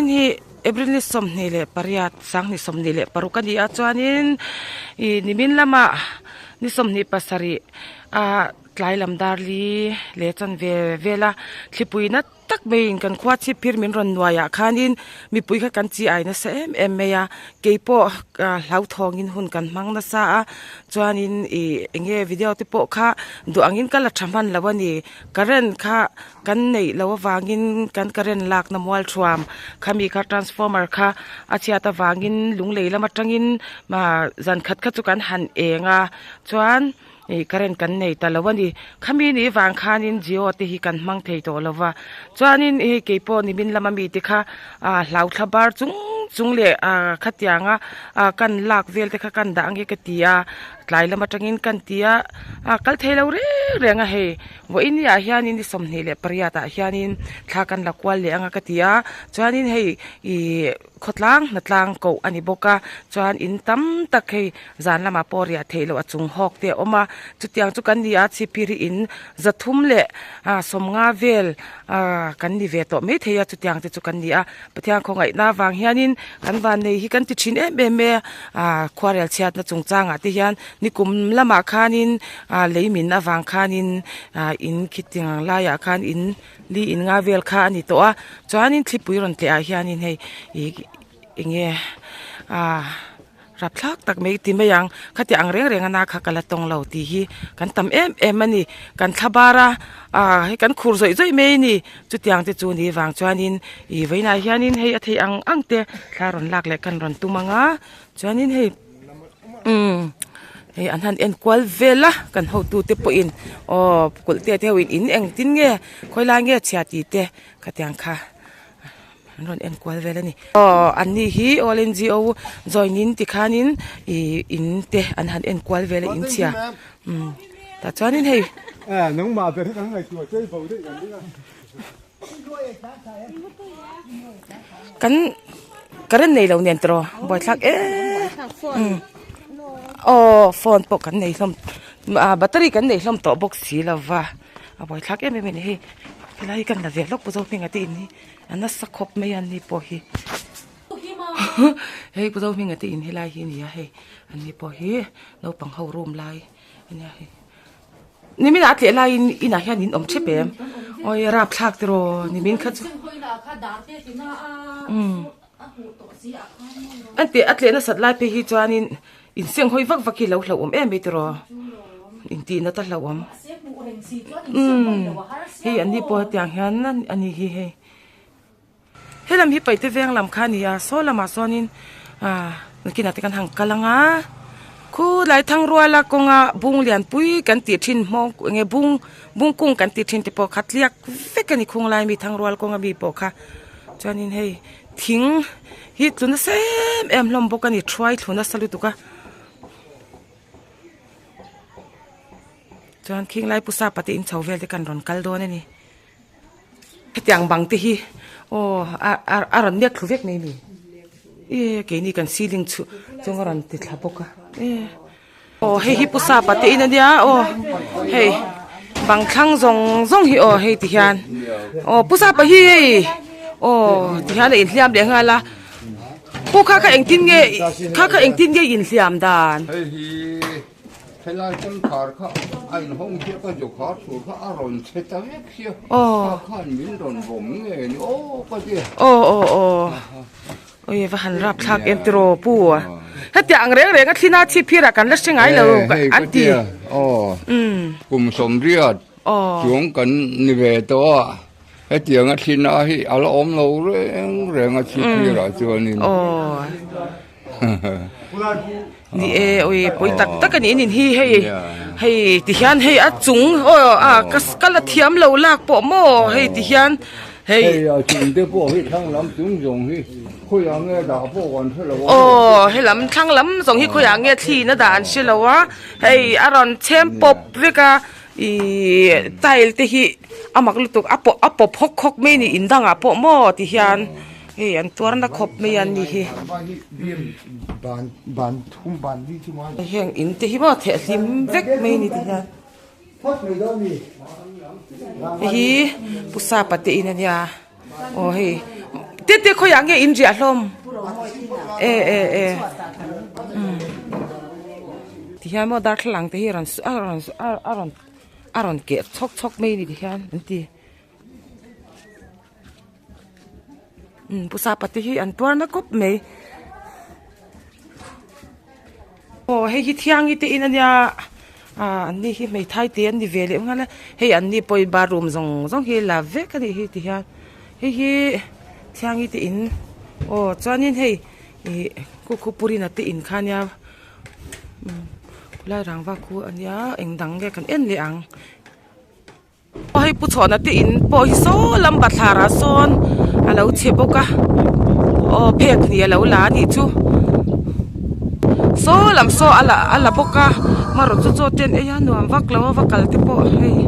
Vawiin hi April ni 28 2026 a ni a chuanin ih nimin lamah ni 27 ah tlai lam dar li leh chanve vel a thlipui nat tak maiin kan khua chhip phir min rawn nuaiah khanin mipui kha kan chi ai nasa em em mai a keipawh hlauthawngin hun kan hmang nasa a chuanin ih eng nge video te pawh kha duh angin ka la tha hman lo a ni current kha kan neih loh avangin kan current lakna mual thuam khami kha transformer kha a chhiat avangin lunglei lam atangin zan khat kha chu kan han eng a chuan. Ih current kan nei ta lo a ni. Khami nih vang khanin Jio te hi kan hmang thei tawh lo va. Chuanin hei keipawh nimin lama mite kha ah hlau thla bar chung chung leh ah khatianga ah kan lak vel te kha kan dah ang e ka ti a. Tlai lam atangin kan ti a, ah kal thei lo reng reng a hei. Vawiin ah hianin ni 28 ah hianin thla kan la kual leh ang a ka ti a. Chuanin hei ih. Khawtlang hnatlang koh a ni bawk a, chuan in tam tak hei zan lamah pawh riah theih loh a chung hawk te a awm a, chutiang chu kan ni a chhipphir hi in zathum leh ah sawmnga vel ah kan ni ve tawh mai thei a chutiang te chu kan ni a, Pathian khawngaihna avang hianin kan vannei hi kan ti thin em em e ah khuarel chhiatna chungchangah te hian nikum lamah khanin ah lei min avang khanin ah in khitiang laiah khan in. Li in nga vel kha a ni tawh a chuanin thlipui rawn tleh ah hianin hei ih eng nge ah rapthlak tak mai ti mai ang khati ang reng reng a na kha ka la tawng lo tih hi kan tam em em a ni kan thla bar a ah hei kan khur zawih zawih mai a ni chutiang te chu ni vang chuanin ih vawiinah hianin hei a theih ang ang te thla rawn lak leh kan rawn tum ang a chuanin hei. Umm hei an han en kual vel a kan hotu te pawhin aw kulh te te ho in in engtin nge khawi lai nge chhia tih te khatiang kha an rawn en kual vel a ni aw an ni hi all N G O join in tikhanin ih in te an han en kual vel a in chhia umm tah chuanin hei. Kan current nei lo nen tiraw buaithlak em aw phone pawh kan nei hlawm ah battery kan nei hlawm tawh bawk si lo va a buaithlak em em a ni hei helai hi kan la ve lawk pu Zohminga te in hi a nasa khawp mai a ni pawh hi hei pu Zohminga te in helai hi a ni a hei an ni pawh hi naupang ho room lai a nia hei. Nimin a tleh laiin inah hian in awm thep em? Awi rapthlak tiraw nimin kha chu. Umm. An teh a tleh nasat lai phei hi chuanin in seng hawi vak vak hi lo hlauhawm em mai tiraw. In tih nat a hlauhawm. Umm. Hei an ni pawh hetiang hian a ni hi hei. Helam hi paihte veng lam kha a ni a saw lamah sawnin ah nakinah te kan han kal ang a khulai thangruala kawnga bung lianpui kan tih thin hmawng eng nge bung bung kung kan tih thin te pawh kha tliak vek a ni khung lai mi thangrual kawnga mi pawh kha chuanin hei thing hi tlu nasa em em hlawm bawk a ni thuai thlu nasa lutuk a. Chuan khing lai pu sapa te in chho vel te kan rawn kal dawn a ni. Hetiang bang te hi aw a a rawn nek thlu vek mai a ni e keini kan ceiling chhu chung a rawn ti thla bawk a e aw hei hi pu sapa te in ania aw hei bang thlang zawng zawng hi aw hei ti hian aw pu sapa hi hei aw ti hian a inhliam leh nghal a pu kha kha engtin nge kha kha engtin nge inhliam dan. Helai kawngkhar kha a inhawng chiah ka zukhar tur kha a rawn chhe ta vek sia kha khan min rawn vawm nge ni aw ka ti. Aw aw aw oi va han rap thlak em tiraw pu hetiang ang reng reng a thlina chhip phirah kan la hre ngai lo an ti. Aw kum sawmriat chuang kan ni ve tawh a hetiang a thlina hi a la awm lo reng reng a chhip phirah chuanin. Ni e ui pui tak tak a ni in hi hei hei ti hian hei a chung aw a ka ka la thiam lo lak pawh maw hei ti hian hei hei a chung te pawh hi thlang lam chung zawng hi khawiah nge dah pawh kan hre lo a aw he lam thlang lam zawng hi khawiah nge thli na dah an hre lo a hei a rawn chhem pawp vek a ihh tile te hi a mak lutuk a pawh a pawp hawk hawk mai a ni in dangah pawh maw ti hian. Hei an tuar na khawp mai an ni hi. Heng in te hi maw theh hlim vek mai a ni ti hian. Hei hi Pu Sapa te in a nia aw hei Tete khawiah nge in riah hlawm? E e e Tihian maw darthlalang te hi a rawn a rawn a rawn a rawn keh chhawk chhawk mai a ni tihian an ti. Umm pu sapa te hi an tuar na kawp mai. Aw hei hi thiangi te in ania ah an ni hi hmeithai te an ni ve leh nghal a hei an ni pawhin bathroom zawng zawng hi la vek a nih hi tihian hei hi thiangi te in aw chuanin hei ih khu khu purina te in kha ania umm khulai rangva khu ania eng dang nge kan en leh ang. Aw hei pu chhawna te in pawh hi saw lam bathlar ah sawn a lo chhe bawk a aw phek hnih a lo la a nih chu saw lam saw a la a la bawk a marawh chu chaw te an ei a nuam vak lo a va kal te pawh hei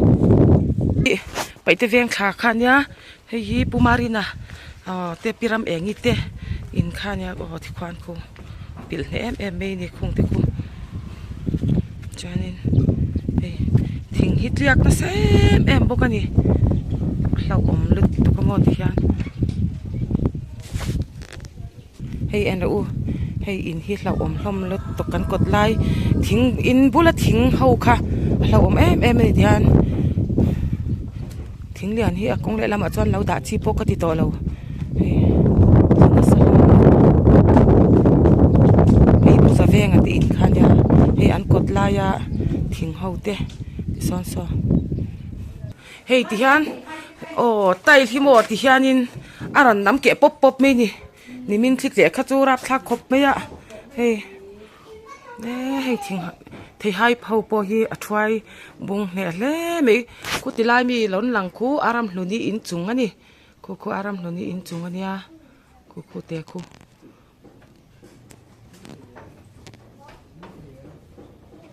ih paihte veng thla kha ania hei hi pu marina aw te pi ram engi te in kha ania aw tikhuan khu pilh hneh em em mai a ni khung te khu chuanin hei thing hi tliak nasa em em bawk a ni hlauhawm lutuk a maw ti hian hei en rawh u hei in hi hlauhawm hlawm lutuk kan kawt lai thing in bula thing ho kha a hlauhawm em em a ni ti hian thing lian hi a kawng lehlamah chuan lo dah chi pawh ka ti tawh lo hei nasa hlawm hei puza venga te in kha ania hei an kawt laia thing ho te ti sawn saw hei ti hian aw tile hi maw ti hianin a rawn nam keh pawp pawp mai a ni nimin thli tleh kha chu rapthlak khawp mai a hei. Eee hei thing theihai ho pawh hi a thuai bung hneh hle mai khuti lai mi lo lang khu a ramhlun hi inchung a ni khu khu a ramhlun hi inchung a nia khu khu te khu.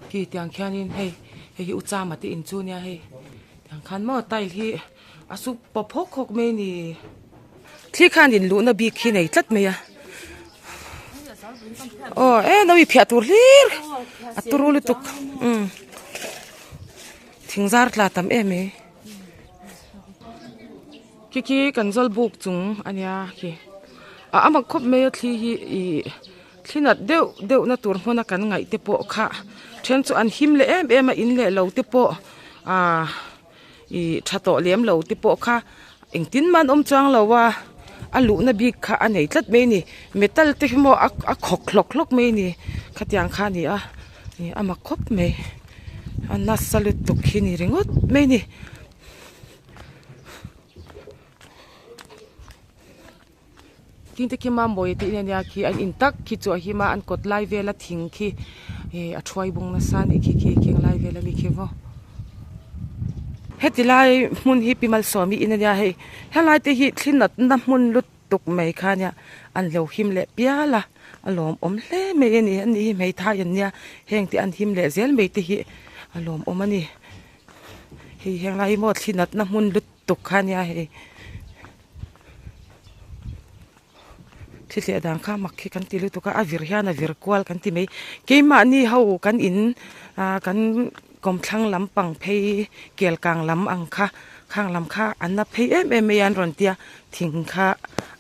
Khi tiang khianin hei hei hi u chama te in chu nia hei tiang khan maw tile hi a su pawp hawk hawk mai a ni. Thli khan in luhna bik hi nei tlat mai a. Aw e no i phiah tur hlir a turu lutuk umm thing zar tla tam em mai khi khi kan zawl buk chung a nia khi a a mak khawp mai a thli hi ih thli nat deuh deuh na tur hmun a kan ngaih te pawh kha then chu an him leh em em a in leh lo te pawh ah. Ih tha tawh lem lo te pawh kha engtin mah an awm chuang lo a a luhna bik kha a nei tlat mai a ni metal te hi maw a a khawk hlawk hlawk mai a ni khatiang kha a ni a ih a mak khawp mai a nasa lutuk hi ni ringawt mai a ni. Tin te khi mambawi tih ania khi an in tak khi chu a him a an kawt lai vela thing khi ih a thuai bung nasa a nih khi khi kheng lai vel ami khi maw heti lai hmun hi pi malsawmi in ania hei helai te hi thli natna hmun lutuk mai kha ania an lo him leh pial a a lawmawm hle mai a ni ani hi hmeithai an nia heng te an him leh zel mai te hi a lawmawm a ni hei henglai hi maw thli natna hmun lutuk kha ania hei. Thli tleh dan kha mak hi kan ti lutuk a a vir hian a vir kual kan ti mai keimahni ho kan in ah kan kawmthlang lampang phei kel kang lam ang kha khang lam kha an la phei em em mai a an rawn tia thing kha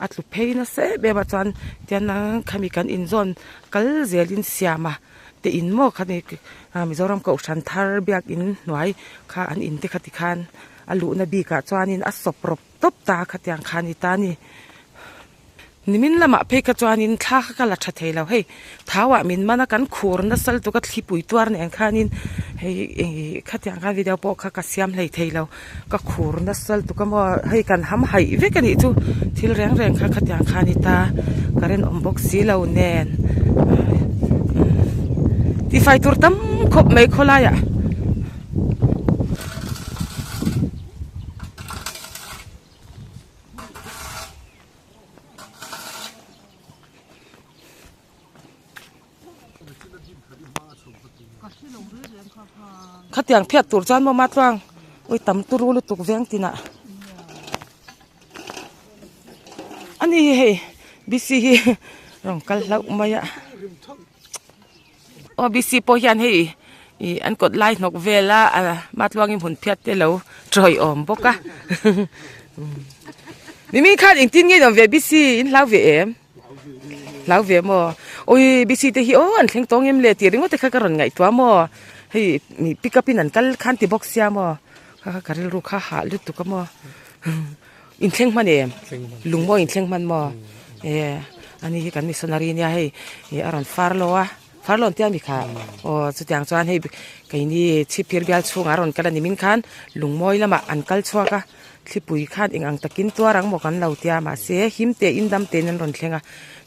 a tlu phei nasa em em a chuan tian khami kan inzawn kal zelin siam a te in maw khami Mizoram kohhran thar biakin hnuai kha an in te kha tikhan a luhna bikah chuanin a sawp rawp. Tawp ta khatiang kha ni ta ni. Nimin lamah phei kha chuanin thla kha ka la tha thei lo hei thauah min man a kan khur nasa lutuk a thlipui tuar nen khanin hei ih khatiang khan video pawh kha ka siam hlei thei lo ka khur nasa lutuk a maw hei kan ham haih vek a nih chu thil reng reng kha khatiang kha ni ta current awm bawk si lo nen tifai tur tam khawp mai khawlaiah. Khatiang phiat tur chuan maw matluang ui tam turu lutuk veng tinah a ni hi hei bc hi rawn kal hlauh mai a. Aw bc pawh hian hei ih an kawt lai hnawk vel a ah matluangin hmun phiat te lo tawih awm bawk a. Nimin khan engtin nge nuam ve Bisi in hlau ve em? Hlau ve maw? Awi Bisi te hi aw an thleng tawng em le tih ringawt te kha ka rawn ngaihtuah maw? Hei pick up in an kal khan ti bawk sia maw? Kha kha ka rilru kha hah lutuk a maw? Inthleng hman em? Lung maw inthleng hman maw? E ani hi kan missionary nia hei a rawn far lo a far lo an tia mi kha aw chutiang chuan hei keini chhipphir bial chhungah a rawn kal a ni min khan lungmawi lamah an kal chhuak a thlipui khan eng ang takin tuar ang maw kan lo tia mahse him teh in dam tein an rawn thleng a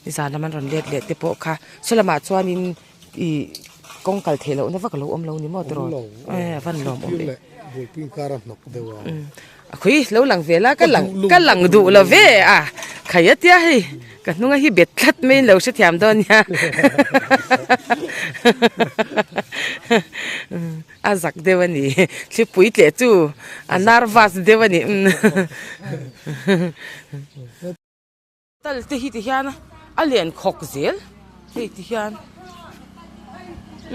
nizan lam an rawn let leh te pawh kha saw lamah chuanin ih kawng kal theih lohna vak a lo awm lo ni maw tiraw e a van lawm awm e a khawi lo lang ve la ka lang ka lang duh lo ve a khai a tia hei ka hnunga hi bet tlat mai in lo hrethiam dawn nia a zak deuh a ni thlipui tleh chu a nervous deuh a ni. Tal te hi ti hian a len khawk zel hei ti hian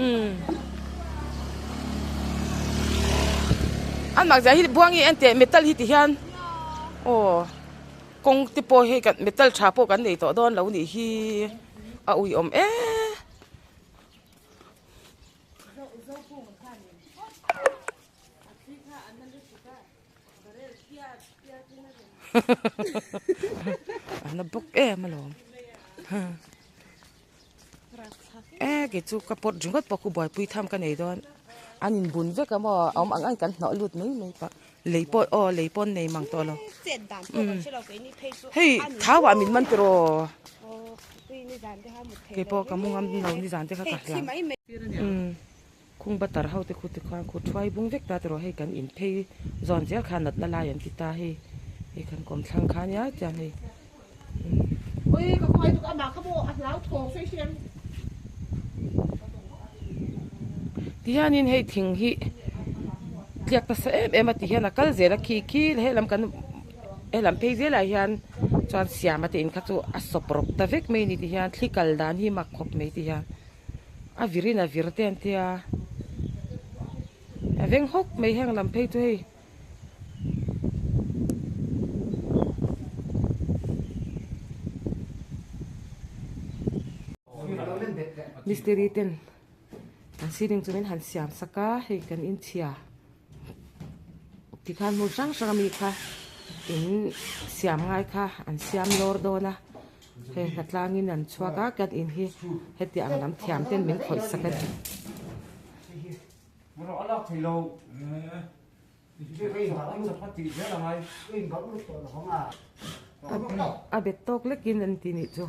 umm an mak zia hi buang hi enteh metal hi ti hian aw kawng te pawh hei kan metal tha pawh kan nei tawh dawn lo nih hi a uiawm em. A na bawk em alawm e kei chu ka pawt ringawt pawh khu buaipui tham ka nei dawn an in bun vek a maw a awm ang ang kan hnawh lut mai mai pah lei pawh aw lei pawh an nei mang tawh lo hei thau ah min man tiraw kei pawh ka mu ngam lo nizan te kha ka hlau. Khung butter ho te khu te khuan khu thuai bung vek ta tiraw hei kan in phei zawn zel khan natna lai an ti ta hei hei kan kawm thlang kha nia chuan hei tihianin hei thing hi tliak nasa em em a tihian a kal zel a khi khi helam kan helam phei zelah hian chuan siama te in kha chu a sawp rawp ta vek mai a ni tihian thli kal dan hi mak khawp mai tihian. A vir in a vir te an tia a veng hawk mai heng lam phei chu hei mistiri ten an ceiling chu min han siam sak a hei kan inchhia. Tikhan hmun hrang hrang ami kha in siam ngai kha an siam lawr dawn a hei hnatlang in an chhuak a kan in hi heti ang lam thiam ten min khawih sak a ni. A bet tawk lek in an ti nih chu.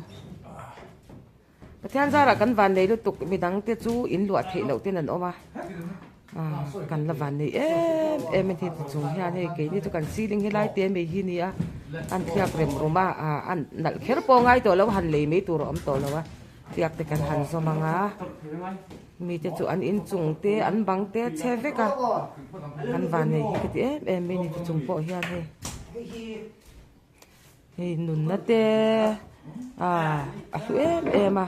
Pathian zarah kan van nei lutuk midang te chu in luah theih loh ten an awm a ah kan la van nei em em a ni ti chung hian hei keini chu kan ceiling helai te mai hi a ni a an thliak rem rum a ah an nalh kher pawh a ngai tawh lo han lei mai tur a awm tawh lo a thliak te kan han zawm ang a mite chu an inchung te an bang te a chhe vek a kan van nei hi ka ti em em mai a ni ti chung pawh hian hei. Hei nunna te ah a hlu em em a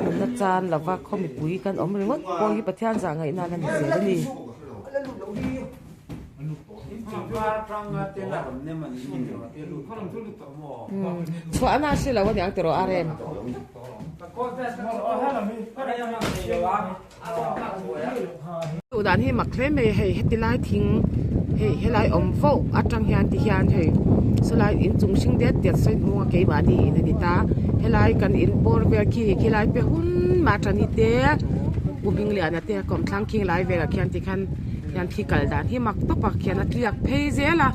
nunna chan lova khaw mipui kan awm ringawt pawh hi Pathian zah ngaih nan a ni zel a ni. Chhuahna a hre lo a niang tiraw Arem. Duh dan hi mak hle mai a hei heti lai thing hei helai awm voh atang hian ti hian hei sawlai inchung hring det det sawi hmung a keimahni in a ni ta helai kan in bawr vel khi khilai pe hun mah tani te pu Hmingliana te kawmthlang khing lai velah khian ti khan hian khi kal dan hi mak tawp a khian a tliak phei zel a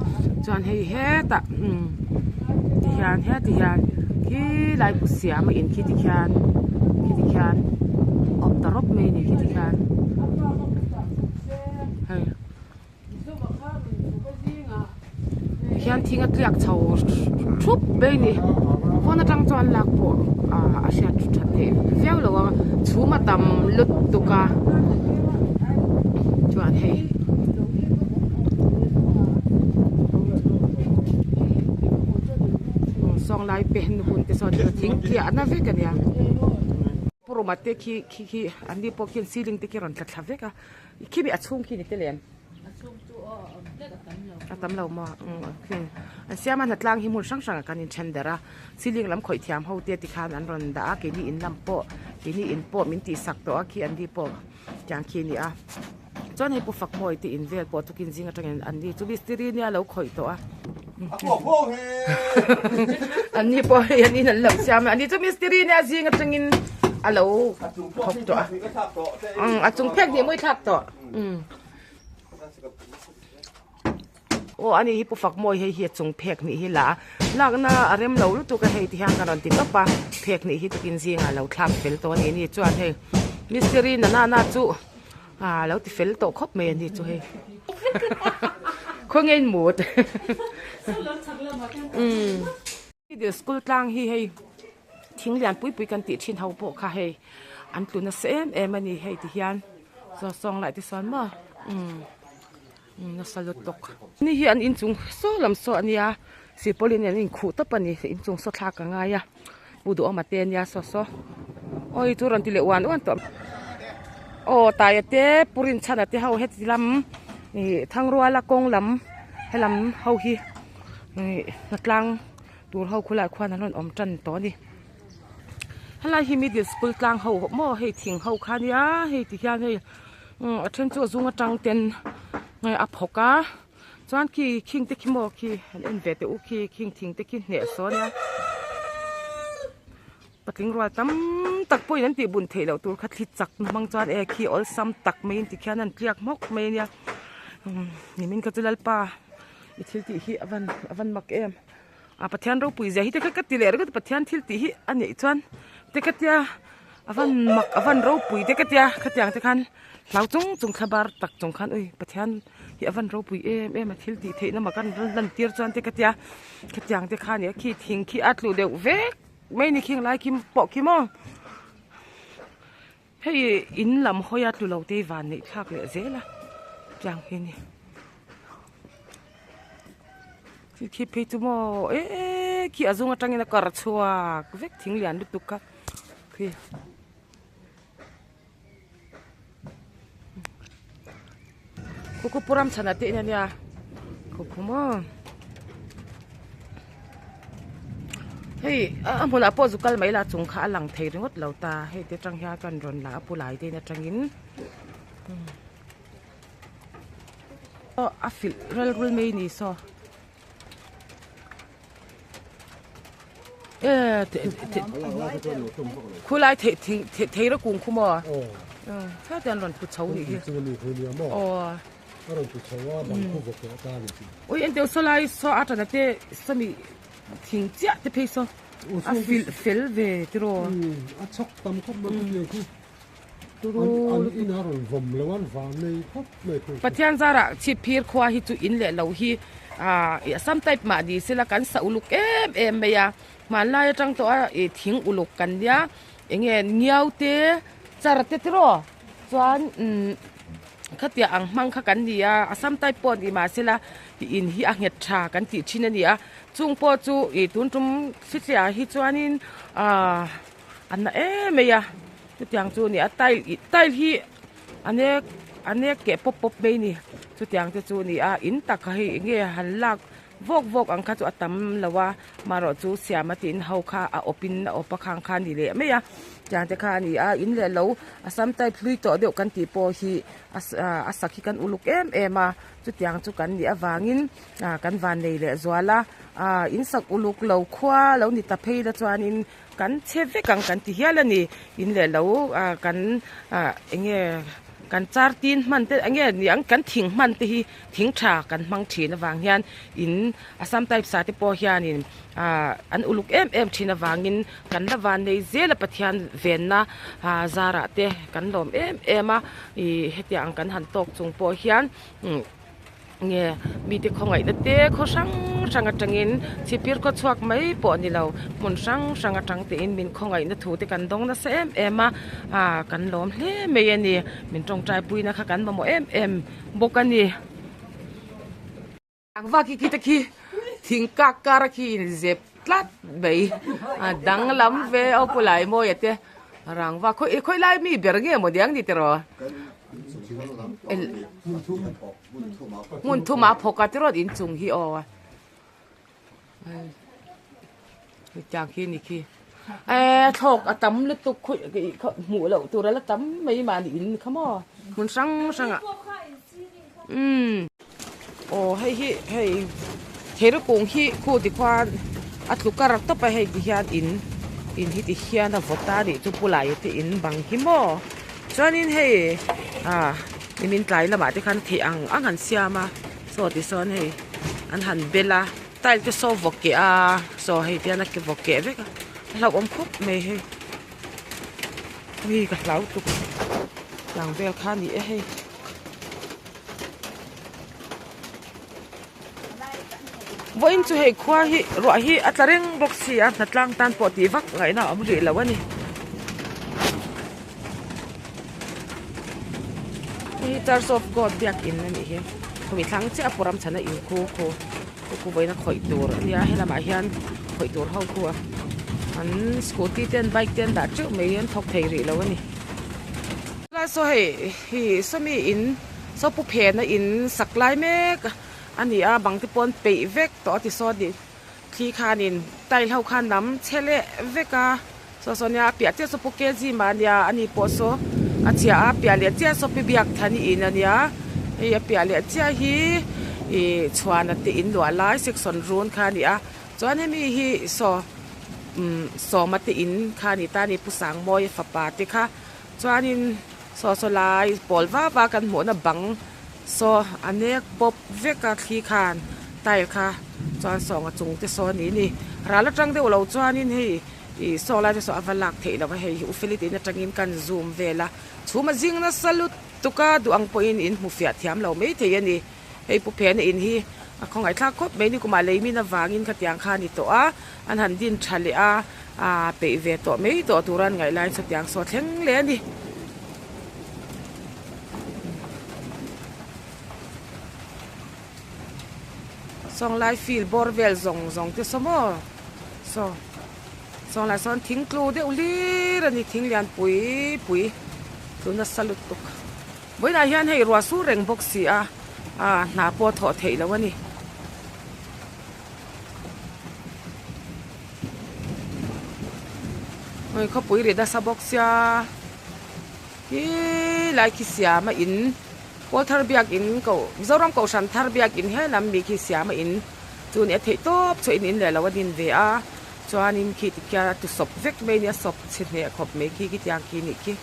chuan hei hetah umm ti hian heti hian khilai pu siam a in khi ti khian khiti khian awm ta rawp mai a ni khiti khian hei tikhian thing a tliak chho thup mai a ni phone atang chuan lak pawh ah a hriat that theih viau lo a chhum a tam lutuk a chuan hei. Sawnglai pen hun te sawn thing tliahna vek a nia puruma te khi khi khi an ni pawh khian ceiling te khi a rawn tla thla vek a khimi a chhung khi ni te lem. A tam lo maw? Umm an siam a hnatlang hi hmun hrang hrangah kan inthen darh a. Ceiling lam khawih thiam ho te tikhan an rawn dah a, keini in lam pawh keini in pawh min tihsak tawh a khi an ni pawh tiang khi a ni a. Chuan hei pu Fakmawi te in vel pawh tukin zing atangin an ni chu mistiri nia lo khawih tawh a. An ni pawh hei an in an lo siam a, an ni chu mistiri nia zing atangin a lo thawk tawh a. Umm a chung phek hnih mawi thlak tawh. Umm. Aw ani hi pu Fakmawi hei hi a chung phek hnih hi la a, lakna a rem lo lutuk a hei ti hian ka rawn ti tawp a, phek hnih hi tukin zingah lo thlak fel tawh a ni ni chuan hei mistiri nana chu ah lo ti fel tawh khawp mai a ni chu hei khawnge in mut umm school tlang hi hei thing lian pui pui kan tih thin ho pawh kha hei an tlu nasa em em a ni hei ti hian saw sawng lai te sawn maw umm. Nasa lutuk. Ni hi an inchung saw lam saw a nia, sirpawlin an inkhuh tawp a ni, inchung saw thlak a ngai a, Pu Duhawma te a nia saw saw. Awi chu rawn ti leh uan uan tawh. Aw Taia te Pu Rinchhana te ho heti lam ih Thangruala kawng lam helam ho hi ih hnatlang tur ho khulaiah khuan an rawn awm tan tawh a ni. Helai hi middle school tlang ho maw hei thing ho kha a nia hei ti hian hei. Umm a then chu a zung atang ten a phawk a chuan khi khing te khi maw khi han en ve teh u khi khing thing te khi hneh sawn a patling rual tam tak pawhin an tih bun theih loh tur kha thli chak na hmang chuan e khi awlsam tak maiin tikhian an tliak hmawk mai ania umm nimin kha chu lalpa i thil tih hi a van a van mak em. A Pathian ropui zia hi te kha ka ti leh ringawt a Pathian thil tih hi a nih chuan te ka tia a van mak a van ropui te ka tia khatiang te khan hlau chung chung thla bar tak chung khan ui Pathian hi a van ropui em em a thil tih theih na mak a lan tir chuan te ka tia khatiang te kha a ni a khi thing khi a tlu deuh vek mai ni khing lai khi pawh khi maw hei in lam hawi a tlu lo te hi van neih thlak leh zel a tiang hi a ni. Khi khi phei chu maw eee khi a zung atangin a kar chhuak vek thing lian lutuk kha khi Kukupuram chhana te in ania khukhu maw hei a hmunah pawh zu kal mai la chung kha a lang thei ringawt lo ta hei te atang hian kan rawn la a pu lai te in atangin. A filh rel rul mai ni saw khulai thei thing thei ra kung khu maw thla te an rawn tlu chho nih hi ui enteu saw lai saw a tana te sawmi thing chiah te phei saw a filh fel ve tiraw a chhawk tam khawp mai khu. Pathian zarah chhipphir khua hi chu in leh lo hi ah Assam type mah ni sela kan sa uluk em em mai a hmanlai atang tawh a ih thing uluk kan nia eng nge ngiau te char te tiraw chuan umm khatiang ang hmang kha kan ni a Assam type pawh ni mah sela in hi a nghet tha kan tih thin a ni a chung pawh chu ih tun tum thliah hi chuanin ah a na em mai a. Chutiang chu a ni a tile ih tile hi a nek a nek keh pawp pawp mai a ni chutiang te chu a ni a in tak kha hei enge han lak vawk vawk ang kha chu a tam lo a marawh chu siam a tiin ho kha a awp in a awp a khang kha a ni leh mai a tiang te kha a ni a in leh lo a sam type hlui tawh deuh kan tih pawh hi a a sak hi kan uluk em em a chutiang chu kan nih avangin ah kan vannei leh zual a ah in sak uluk lo khua lo ni ta phei la chuanin. Kan chhe vek ang kan ti hial a ni. In leh lo ah kan ah eng nge kan char tin hman te eng nge ni ang kan thing hman te hi thing tha kan hmang thin avang hian in Assam type sa te pawh hianin ah an uluk em em thin avangin kan la van nei zel a Pathian venna ah zarah te kan lawm em em a ih hetiang kan han tawk chung pawh hian umm. Nge mite khawngaihna te khaw hrang hrang atangin chhipir khaw chhuak mai pawh ni lo hmun hrang hrang atang tein min khawngaihna thu te kan dawng nasa em em a ah kan lawm hle mai a ni min tawngtai puina kha kan mamawh em em bawk a ni. Ang vak hi khi te khi thing kak kar a khi inzep tlat mai a danglam ve aw pu Laimawia te rangva khawi khawi lai mi ber nge maw niang ni tiraw. Hmun thumah a phawk a tiraw inchung hi aw hetiang khi ni khi eee thlawk a tam lutuk khawi hmuh loh tur a la tam mai mahni in kha maw hmun hrang hrang ah umm aw hei hi hei theiru kung hi khu ti khuan a tlu kar tawp a hei ti hian in in hi ti hian a vawt a nih chu pu lai te in bang hi maw chuanin hei ah nimin tlai lamah te khan theih ang ang an siam a saw ti sawn hei an han bel a tile te saw vawk keh a saw hei te hian a ke vawk keh vek a a hlauhawm khawp mai hei ui ka hlau tuk tiang vel kha a ni e hei. Vawiin chu hei khua hi ruah hi a tla reng bawk si a hnatlang tan pawh tih vak ngaihna a awm rih lo a ni. Hei hi Church of God biakin a nih hi khawmi thlang chiah a pu ram chhana in khu khu khu khu vawiin a khawih tur a nia helamah hian khawih tur ho khu a an scooty te an bike te an dah teuh mai an thawk thei rih lo a ni. Lai saw hei hi sawmi in saw pu phena in sak lai mek a ni a bang te pawh an peih vek tawh a ti sawn ni thli khanin tile ho khan lam chhe leh vek a saw saw nia a piah chiah saw pu kg mah a nia ani pawh saw a chhia a piah leh chiah saw pi biak thani in a nia hei a piah leh chiah hi ih chhuana te in luah lai section run kha a ni a chuan hemi hi saw umm sawma te in kha a ni ta a ni pu sangmawia fapa te kha. Chuanin saw saw lai pawl vak vak kan hmuhna bang saw a nek pawp vek a thli khan tile kha chuan sawng a chung te saw a ni ni ral atang deuh lo chuanin hei ih saw lai te saw a va lak theih loh a hei hi u feli tih na atangin kan zoom vel a chhum a zing nasa lutuk a duh ang pawhin in hmu fiah thiam lo mai thei a ni hei pu phena in hi a khawngaih thlak khawp mai ni kumah lei min avangin khatiang kha a ni tawh a an han din tha leh a. Aa peih ve tawh mai tawh tur an ngaih laiin chutiang saw thleng leh a ni. Sawnglai field bawr vel zawng zawng te saw maw saw sawnglai sawn thing tlu deuh hlir a ni thing lian pui pui tlu nasa lutuk vawiinah hian hei ruah sur reng bawk si a aa hna pawh a thawh theih loh a ni. Hei khawpui ri nasa bawk sia khi lai khi siam a in pawl thar biakin koh Mizoram kohhran thar biakin helam mi khi siam a in chu nia theih tawp chhuah in in leh lo a din ve a chuanin khi tikhian a tu sawp vek mai a nia sawp chhe hneh khawp mai khi khitiang khi nih khi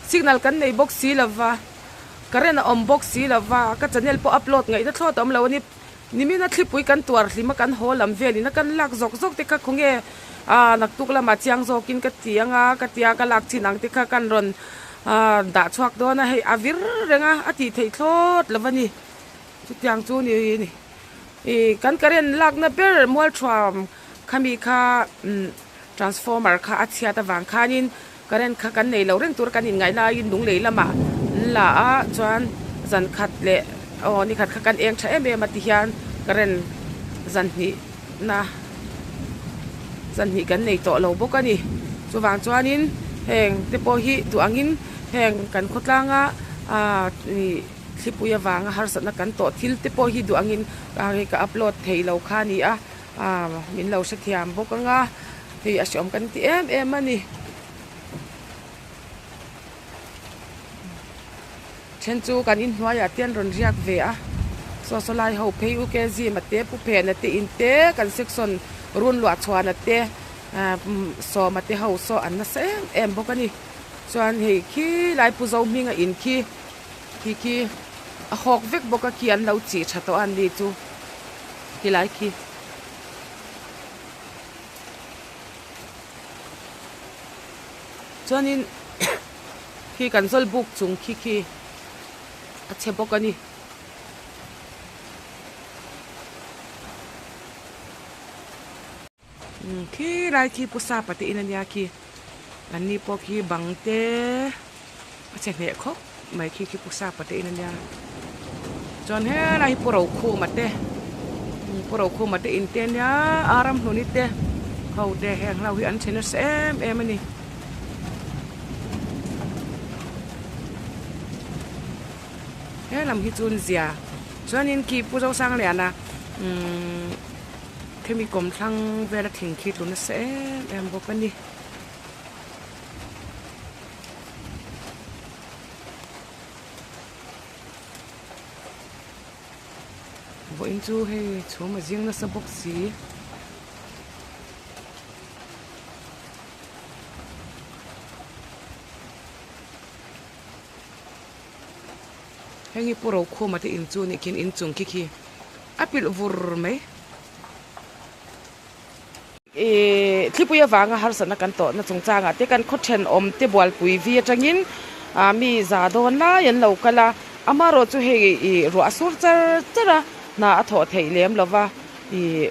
signal kan nei bawk si lova current a awm bawk si lova ka channel pawh upload ngaihna thlawt a awm lo a ni. Nimina thlipui kan tuar hlim a kan haw lam velin a kan lak zawk zawk te kha khawnge ah naktuk lamah chiang zawkin ka ti anga ka tia ka lak chin ang te kha kan rawn ah dah chhuak dawn a hei a vir reng a a tih theih thlawt lo a ni chutiang chu ni ni ih kan current lakna ber mualthuam khami kha umm transformer kha a chhiat avang khanin current kha kan nei lo reng tur kan inngaih laiin lunglei lamah an la a chuan zan khat leh aw ni khat kha kan eng tha em em a ti hian current zan hnih na zan hnih kan nei tawh lo bawk a ni chuvang chuanin heng te pawh hi duh angin heng kan khawtlanga ah ih thlipui avanga harsatna kan tawh thil te pawh hi duh angin hei ka upload thei lo kha a ni a ah min lo hrethiam bawk anga. Hei a hreawm kan ti em em a ni. Then chu kan inhnuaiah te an rawn riak ve a, saw saw lai ho phei u ke zima te pu phena te in te kan section run luah chhuana te ah sawma te ho saw an nasa em em bawk a ni. Chuan hei khi lai pu zo hminga in khi khi khi a hawk vek bawk a khi an lo chih tha tawh a an ni chu khilai khi. Chuanin khi kan zawlbuk chung khi khi a chhe bawk a ni. Khi lai khi pu sapa te in a nia khi an ni pawh khi bang te a chhe hneh khawp mai khi khi pu sapa te in a nia chuan helai hi pu rokhuma te pu rokhuma te in te a nia a ramhluni te ho te heng ho hi an chhe nasa em em a ni. He lam hi chu an zia chuanin khi Pu Zosangliana umm khemi kawmthlang vela thing khi tlu nasa em em bawk a ni. Vawiin chu hei chhum a zing nasa bawk si. Heng hi Pu Rokhuma te in chu a nih khian inchung khi khi a pilh vur mai. Ihh thlipui avanga harsatna kan tawhna chungchangah te kan khaw thenawm te bualpui vi atangin ah mi za dawn lai an lo kal a, amaherawh chu hei ih ruah a sur char char a, hna a thawh theih lem lo va ih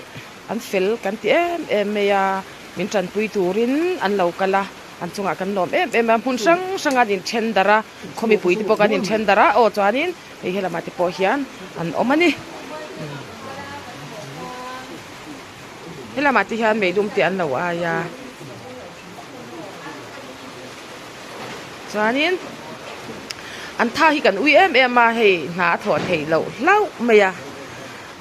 an fel kan ti em em mai a, min tanpui turin an lo kal a, an chungah kan lawm em em a, hmun hrang hrang an inthen darh a, khaw mipui te pawh kan inthen darh a, aw chuanin hei helamah te pawh hian an awm a ni. Helamah te hian meidum te an lo ai a chuanin an tha hi kan ui em em a hei hna a thawh theih loh hlauh mai a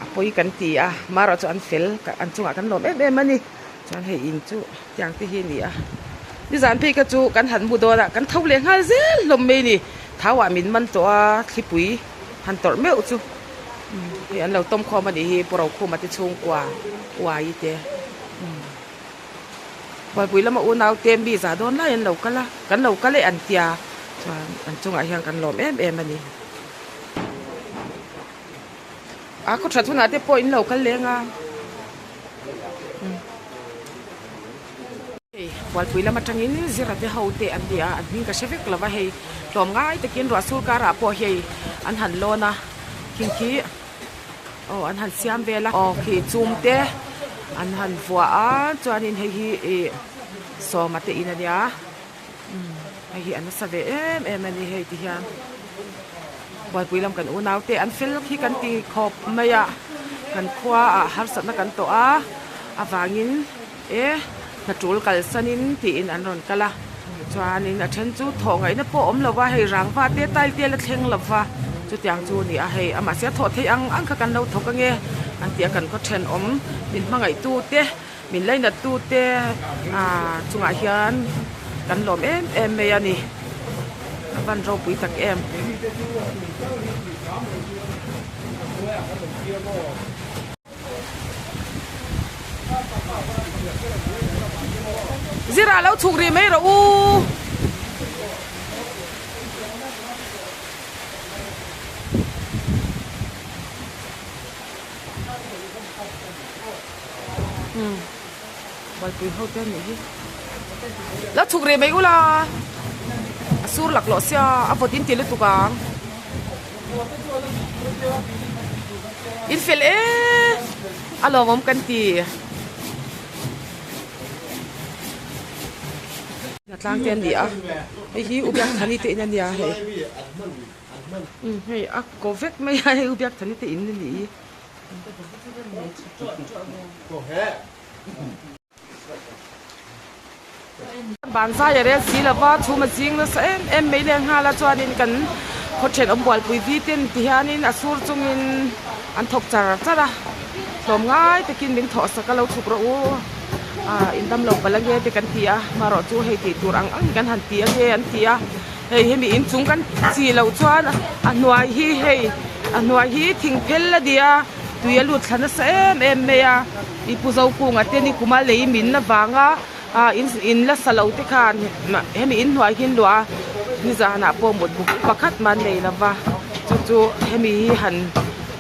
a pawi kan ti a marawh chu an fel an chungah kan lawm em em a ni chuan hei in chu tiang te hi a ni a nizan phei kha chu kan han mu dawn a kan tho leh nghal zel hlawm mai a ni thauah min man tawh a thlipui han tawrh meuh chu. Hei an lo tawm khawm a nih hi Pu Rokhuma te chhungkua uai te Buaipui lama unau te mi za dawn lai an lo kal a kan lo kal e an tia chuan an chungah hian kan lawm em em a ni. A khaw that hunah te pawh in lo kal leng a. Hei Bualpui lam atangin zira te ho te an ni a, an hming ka hre vek lo va hei tlawm ngai takin ruah sur karah pawh hei an han lawn a khing khi aw an han siam vel a aw khi chum te an han vuah a chuanin hei hi ih sawma te in a nia umm hei hi a nasa ve em em a ni hei ti hian Bualpui lam kan unau te an fel khi kan ti khawp mai a kan khua ah harsatna kan tawh a avangin. E hna tul kalsanin tiin an rawn kal a chuanin a then chu thawh ngaihna pawh awm lo va hei rangva te tile te la thleng lo va chutiang chu a ni a hei amah sia thawh theih ang ang kha kan lo thawk ange an tih a kan khaw thenawm min hmangaih tu te min lainat tu te ah chungah hian kan lawm em em mai a ni a van ropui tak em. Zirah lo chhuk rih mai rawh u. Hmm. Buaipui ho te anih hi. Lo chhuk rih mai ula. A sur laklawh sia a vawt in ti lutuk ang. In fel e a lawmawm kan ti. Hnatlang te an ni a hei hi u Biakthani te in a nia hei umm hei a ko vek mai a hei u Biakthani te in a nih hi. Ban zai a rel si lova chhum a zing nasa em em mai leh nghal a chuanin kan khaw thenawm bualpui vi ten ti hianin a sur chungin an thawk char char a hlawm ngai takin min thawh sak a lo chhuk rawh u ah in dam lo palh ange te kan ti a marawh chu hei tih tur ang ang hi kan han ti ange an ti a hei hemi inchung kan chi loh chuan a hnuai hi hei a hnuai hi thing phel a ni a tui a lut thla nasa em em mai a. I pu Zokunga te ni kuma lei min avanga ah in in la sa lo te khan hemi in hnuai hi an luah a nizanah pawh mut buk pakhat mah an nei lova chu chu hemi hi han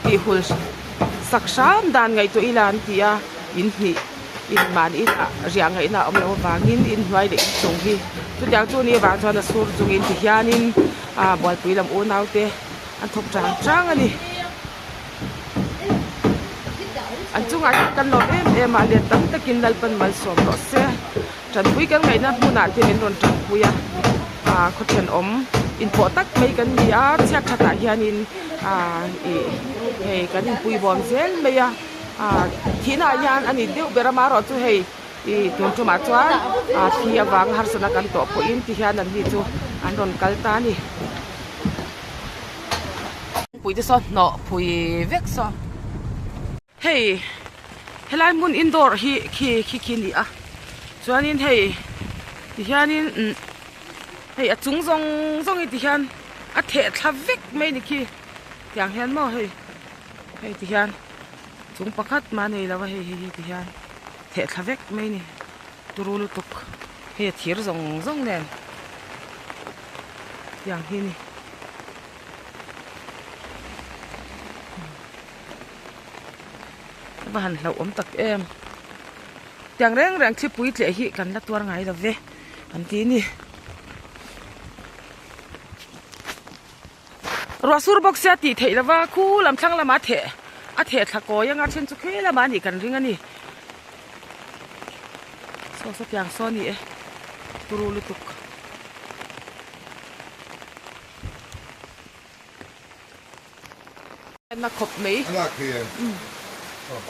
tih hul sak hram dan ngaihtuah ila an ti a in hnih in mahni inah riah ngaihna a awm loh avangin in hnuai leh inchung hi chutiang chu ni avang chuan a sur chungin ti hianin ah bualpui lam unau te an thawk chang chang a ni. An chungah hian kan lawm em em a let tam takin Lalpan malsawm rawh se tanpui kan ngaihna hmunah te min rawn tanpui a ah khaw thenawm inpawh tak mai kan ni a chhiat thatah hianin ah ih hei kan inpui bawm zel mai a ah thihna ah hian a ni deuh ber a marawh chu hei ih tun tumah chuan ah thi avanga harsatna kan tawh pawhin ti hian an ni chu an rawn kal ta a ni. kawngpui te saw hnawh phui vek saw. Hei helai hmun indoor hi khi khi khi a ni a chuanin hei tihianin umm hei a chung zawng zawng hi tihian a theh thla vek mai a ni khi tiang hian maw hei hei tihian chung pakhat mah a nei lo a hei hei hi tihian theh thla vek mai a ni turu lutuk hei a thir zawng zawng nen tiang hi a ni. A va han hlauh awm tak em tiang reng reng thlipui tleh hi kan la tuar ngai lo ve an ti a ni ruah sur bawk sia tih theih lova khu lam thlang lamah a theh a theh thla kawi anga then chu khi lamah a nih kan ring a ni saw saw tiang saw a ni e turu lutuk. Na khawp mai.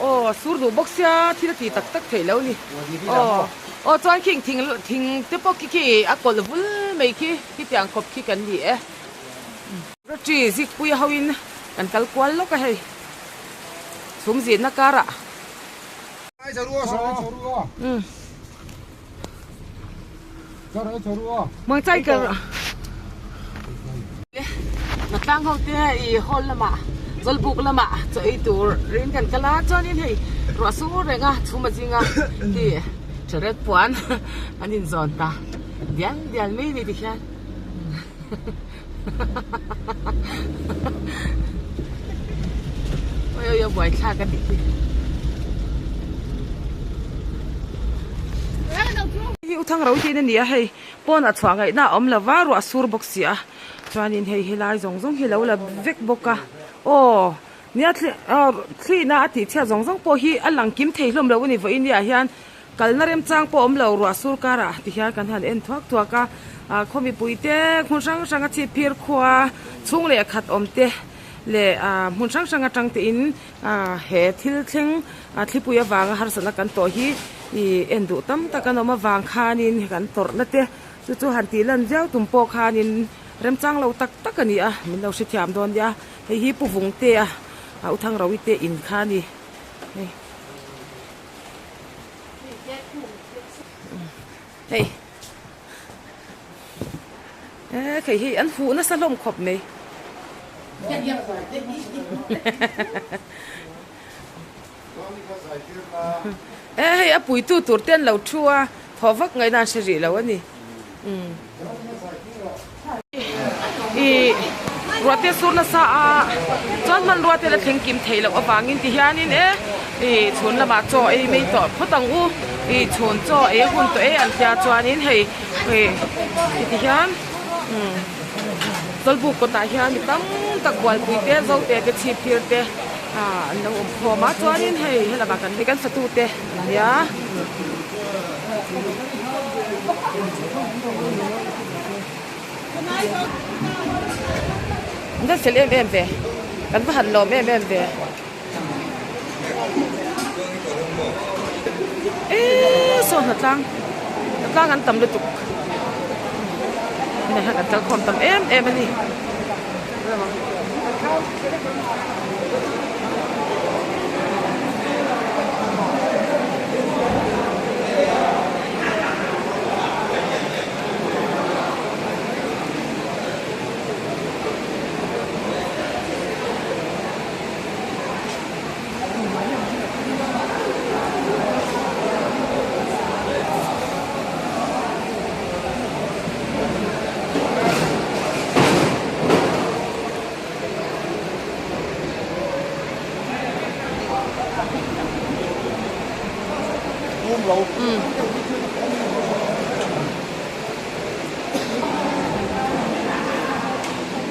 Aw sur duh bawk sia thil a ti tak tak theih lo ni. Aw aw chuan khing thing thing te pawh khi khi a kawlh vul mai khi khitiang khawp khi kan ni e. Rotri zikpui ho in kan kal kual lawk a hei chhum zinna karah. Mangchai ka Hnatlang ho te i hall lamah Zawlbuk lamah chaw ei tur rin kan kal a chuanin hei ruah sur reng a chhum a zing a khi tharet puan an inzawn ta dial dial mai ni tikhian Oi oi a buai thlak a nih hi. Hei u thang ro tiin a ni a hei pawnah chhuah ngaihna a awm lo va ruah a sur bawk si a chuanin hei helai zawng zawng hi lo la vek bawk a aw nia thli ah thlihna a tih chhiat zawng zawng pawh hi a lang kim thei hlawm lo a ni vawiin ni ah hian. Kalna remchang pawh awm lo ruah sur karah ti hian kan han en thuak thuak a, ah khaw mipui te hmun hrang hrang a chhip phir khua chhung leh khat awm te leh ah hmun hrang hrang atang te in ah he thil thleng ah thlipui avanga harsatna kan tawh hi ih en duh tam tak an awm avang khanin kan tawrhna te chu chu han tih lan viau tum pawh khanin remchang lo tak tak a ni a min lo hrethiam dawn nia hei hi Pu Vungtea ah U Thangrawi te in kha a ni hei. Hei e khei hi an huh nasa hlawm khawp mai e hei a puitu tur te an lo thu a thawh vak ngaihna an hre rih lo a ni. Ih ruah te sur nasa a chuan hmanrua te la thleng kim theih loh avangin ti hianin e ih chhun lamah chaw ei mai tawh phawt ang u ih chhun chaw ei a hun tawh e an tia chuanin hei ih ti hian umm chawlhbuk kawtah hian mi tam tak bualpui te zote te chhip phir te ah an lo awm khawm a chuanin hei helamah kan kan fatu te an nia. An va fel em em ve kan va han lawm em em ve eee saw hnatlang hnatlang an tam lutuk tunah hian an kal khawm tam em em a ni.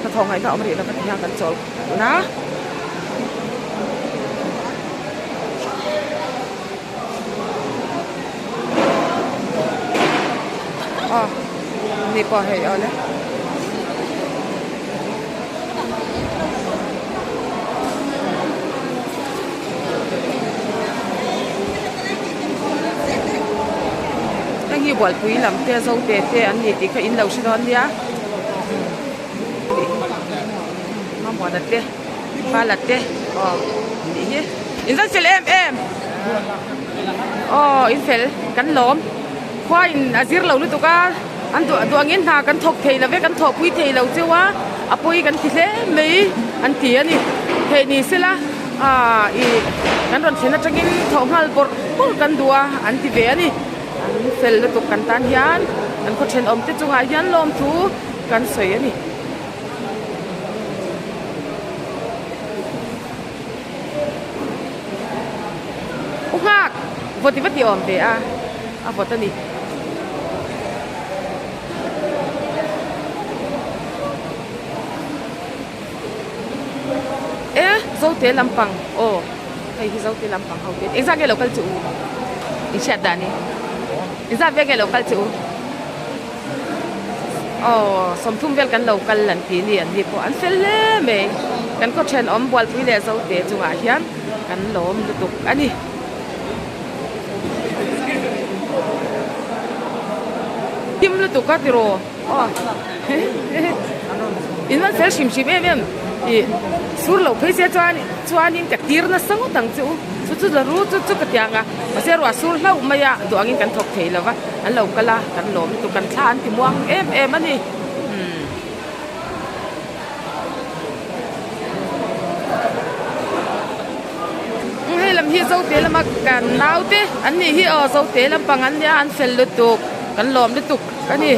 Hnathawh ngaihna awm rih lova ti hian kan chawl na. Aw ni pawh hei aw le. Heng hi bualpui lam te zote te an ni tih kha in lo hre dawn nia. Mamuana te. Vala te aw nih hi in zan fel em em aw in fel kan lawm khua in a zir lo lutuk a an duh duh angin hna kan thawk thei lo ve kan thawhpui thei lo cheu a a pawi kan ti hle mai an ti a ni theih ni sela ah ih kan rawn thlen atangin thawh nghal bawrh bawrh kan duh a an ti ve a ni an fel lutuk kan tan hian kan khaw thenawm te chungah hian lawmthu kan sawi a ni. U nghak vawt i va ti awm ve a a vawt a ni. E zote lampang aw hei hi zote lampang ho te engzat nge lo kal chu u in hriat dan hi engzat vel nge lo kal chu u. Aw sawmthum vel kan lo kal an tih ni an ni pawh an fel hle mai kan khaw thenawm bualpui leh zote chungah hian kan lawm lutuk a ni. Him lutuk a tiraw aw in rawn fel hrim hrim em em ih sur loh phei se chuan chuanin ka tir nasa ngawt ang che u chu chu la ru chu chu ka ti ang a mahse ruah sur hlauh mai a duh angin kan thawk thei lo va. An lo kal a, kan lawm lutuk, kan thla an ti muang em em a ni. Umm. Hei lam hi Zote lama kan naute an nih hi aw Zote lampang an nia an fel lutuk, kan lawm lutuk a ni.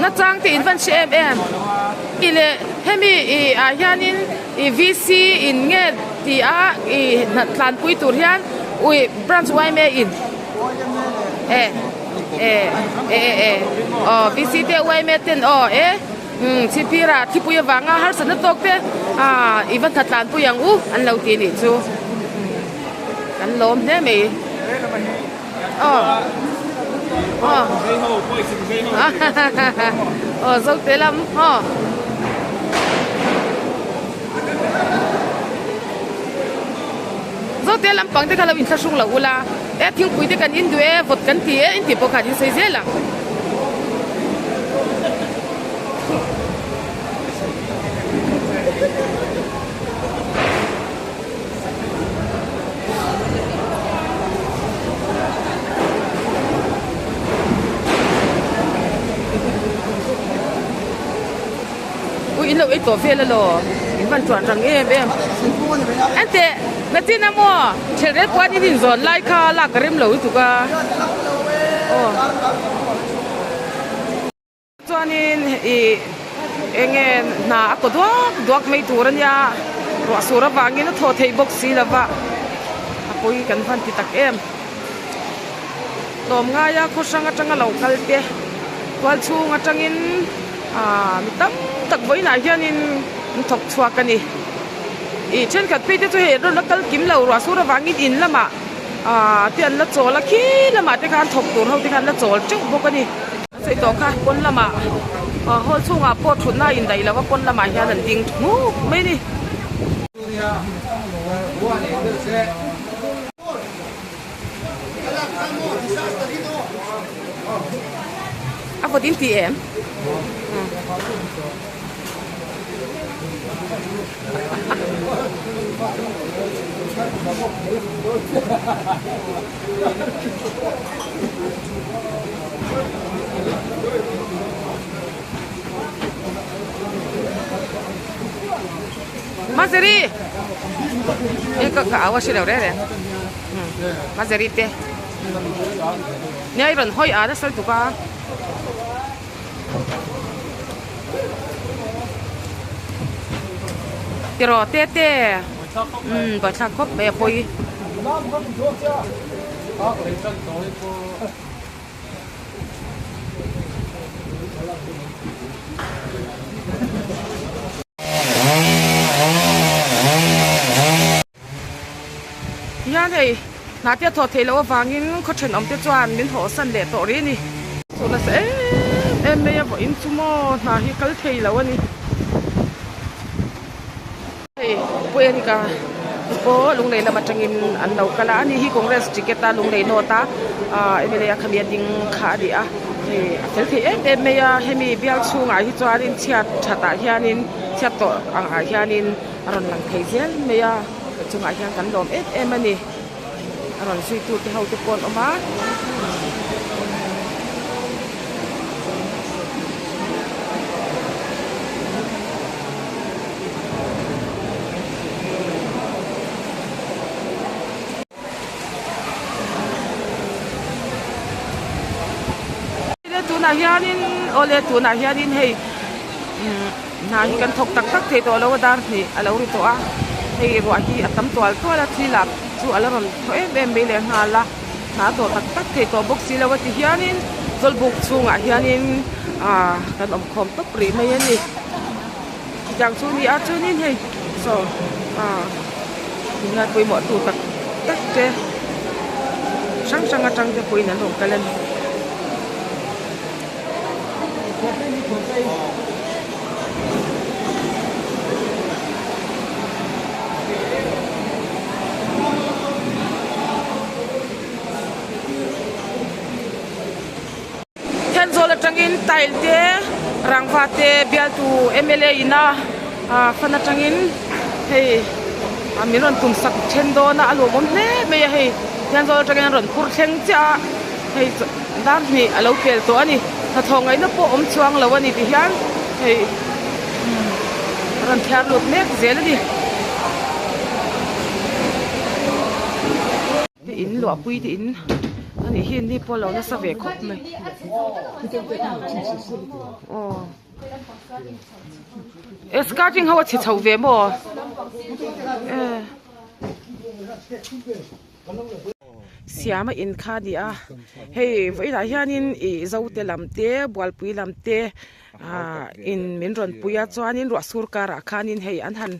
Nachang te in van hre em em. I leh hemi ih ah hianin ih VC in nge ti a ih tlanpui tur hian ui branch yma in e e e e e aw VC te yma ten aw e umm chhipphir ah thipui avanga harsatna tawk te ah i va hna tlanpui ang u an lo ti anih chu kan lawm hle mai aw aw aw zote lam aw. Zote lampang te kha lo inthlahrung lo ula, e thingpui te kan in duh e, vawt kan ti e intih pawh khan in sawi zel ang. Ui in lo ei tawh vel alaw in van tuan rang em em enteh nachin a maw thelh rel puan in inzawn lai kha lak ka rem lo lutuk a aw chuanin ih eng nge hna a kaw duak duak mai tur a nia ruah sur avangin a thaw theih bawk si lova a pawi kan van ti tak em. Tlawm ngaia khaw hrang atanga lo kal te tual chhung atangin aaa mi tam tak vawiinah hianin an thawk chhuak a ni. Ih thenkhat phei te chu hei an rawn la kal kim lo ruah sur avangin in lamah aaa te an la chawl a khi lamah te khan thawk tur ho te khan an la chawl teuh bawk a ni. An sawi tawh kha pawn lamah aw hall chhungah pawh thutna a indaih lo a pawn lamah hian an ding hmuk mai a ni. A vawt in ti em? Mazari! E ka ka awa si lo re re. Mazari te. Nia i rawn hawi a nasa lutuk a. Tiraw te te. Umm buaithlak khawp mai a pawi. Hian hei hna te a thawh theih loh avangin khaw thenawm te chuan min hawhsan leh tawh rih a ni. Chhuah nasa em em mai a vawiin chu maw hna hi kal thei lo a ni. Hei Pu Erika te pawh Lunglei lam atangin an lo kal a, ani hi Congress ticket a Lunglei North a mla a khami a ding kha a ni a. Hei a fel thei em em mai a hemi bial chhungah hi chuanin chhiat that ah hianin chhiat tawh ang ah hianin a rawn lang thei zel mai a a chungah hian kan lawm em em a ni a rawn zui tu te ho te pawh an awm a. Tunah hianin awle tunah hianin hei umm hna hi kan thawk tak tak thei tawh lo a dar hnih a lo ri tawh a hei ruah hi a tam tual tual a thil ah chu a la rawn thaw em em mai leh nghal a hna a tawh tak tak thei tawh bawk si lo a ti hianin zawlbuk chhungah hianin ah kan awm khawm tawp rih mai a ni. Chutiang chu ni a chuanin hei saw ah tunlai pawimawh tu tak tak te hrang hrang atang te pawhin an rawn kal a ni. Thenzawl atangin tile te rangva te bialtu mla in a fan atangin hei min rawn tum sak then dawn a a lawmawm hle mai a hei Thenzawl atangin an rawn phur thleng chiah a hei dar hnih a lo pel tawh a ni hnathawh ngaihna pawh awm chuang lo a ni ti hian hei a rawn thiar lut mek zel a ni. Te in luahpui te in a nih hi ni pawh a lo nasa ve khawp mai aw e skirting ho a chhe chho ve maw e siam a in kha a ni a hei vawiinah hianin ih zote lam te bualpui lam te ah in min rawn pui a chuanin ruah sur karah khanin hei an han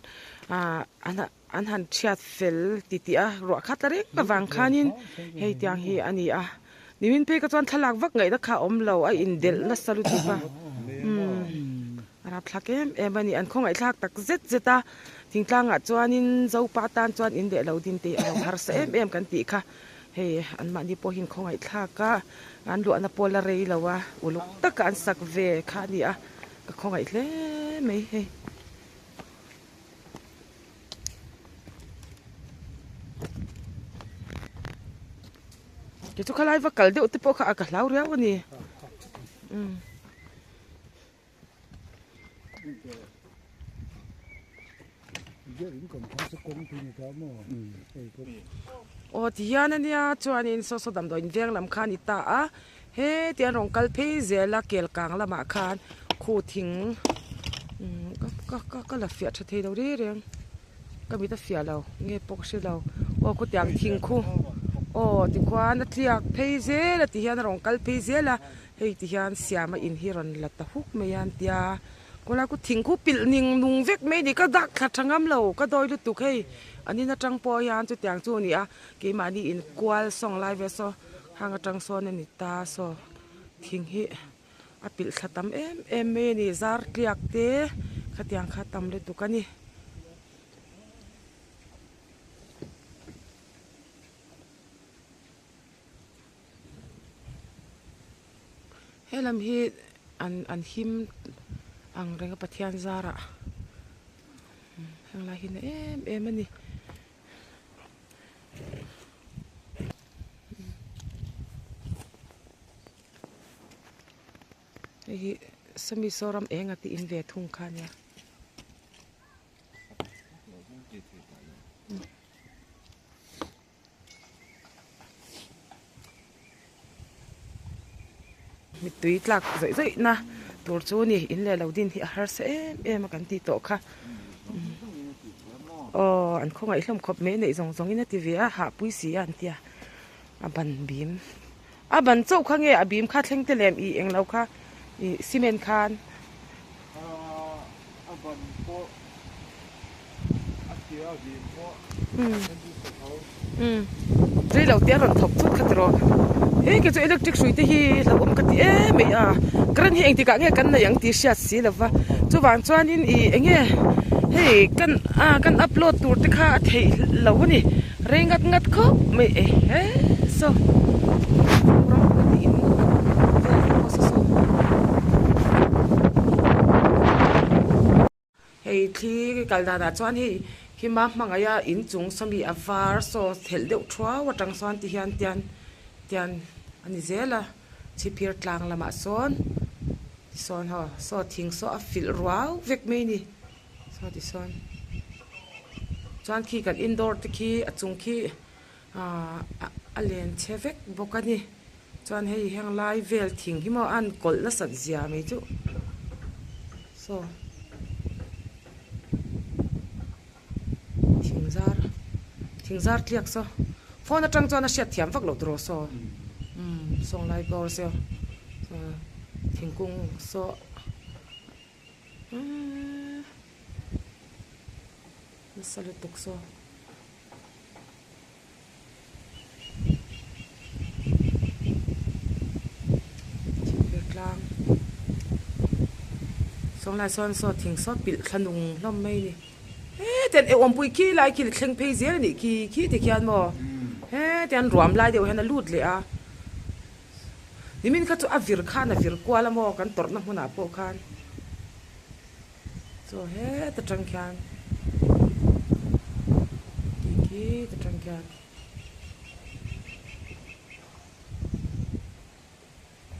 ah an han. An han thiat fel ti tih a, ruah khat la reng avang khanin hei tiang hi a ni a. Nimin phei kha chuan thlalak vak ngaihna kha a awm lo, a indelh nasa lutuk a. Umm a rapthlak em em a ni, an khawngaihthlak tak zet zet a. Thingtlangah chuanin Zopa tan chuan in leh lo din te hi a lo harsa em em kan tih kha. Hei anmahni pawh hi an khawngaihthlak a, an luahna pawh la rei lo a, uluk taka an sak ve kha a ni a, ka khawngaih hle mai hei. Kei chu khalai va kal deuh te pawh kha a ka hlau riau a ni umm. Aw ti hian a nia chuanin saw saw damdawiin veng lam kha a ni ta a heti an rawn kal phei zel a kel kang lamah khan khu thing umm ka ka ka la fiah tha thei lo reng reng ka mit a fiah lo nge pawh ka hre lo aw khutiang thing khu aw tikhuan a tliak phei zel a ti hian a rawn kal phei zel a hei ti hian siama in hi rawn la ta huk mai a an tia kawlai khu thing khu pilh ning nung vek mai a ni ka dak thla tha ngam lo ka dawi lutuk hei an in atang pawh hian chutiang chu a ni a keimahni inkual sawng lai vel saw hang atang sawn a ni ta saw thing hi a pilh thla tam em em mai a ni zar tliak te khatiang kha tam lutuk a ni. Helam hi an an him ang reng a Pathian zarah henglai hi na em em a ni. Hei hi sawmi saw ram eng a tih in ve thung kha ania. Mittui tlak zawih zawih na tur chu ni in leh lo din hi a harsa em em a kan tih tawh kha aw an khawngaih hlawm khawp mai neih zawng zawng in a ti ve a hahpui si a an tia a ban bim a ban chauh kha nge a bim kha thleng te lem ih englo kha ih cement khan. Rei lo te a rawn thawk thut kha tiraw he ke chu electric hrui te hi hlauhawm ka ti em mai a current hi engtikah nge kan nei ang tih hriat si lova chuvang chuanin ih eng nge hei kan a kan upload tur te kha a theih loh a ni rei ngat ngat khawp mai e he saw ram pawh tiin vel te pawh saw. thli kal danah chuan hei hima hmangaih a inchung sawmi a var saw thelh deuh thuau atang sawn ti hian tian tian a ni zel a chhipphir tlang lamah sawn tisawn haw saw thing saw a filh ruau vek mai a ni saw tisawn chuan khi kan indoor te khi a chung khi Ahh a len chhe vek bawk a ni chuan hei heng lai vel thing hi maw a an kawlh nasat zia mai chu saw thing zar thing zar tliak saw phone atang chuan a hriat thiam vak loh tur aw saw umm sawng lai bawr saw thingkung saw eeee nasa lutuk saw. Thingphir tlang sawnglai sawn saw thing saw pilh thla nung hlawm mai a ni heti an awmpui khi lai khi la thleng phei zel a nih khi khi ti khian maw heti an ruam lai deuh hian a lut leh a nimin kha chu a vir khan a vir kual a maw kan tawrhna hmunah pawh khan. Chaw het atang khian tih khi ta tang khian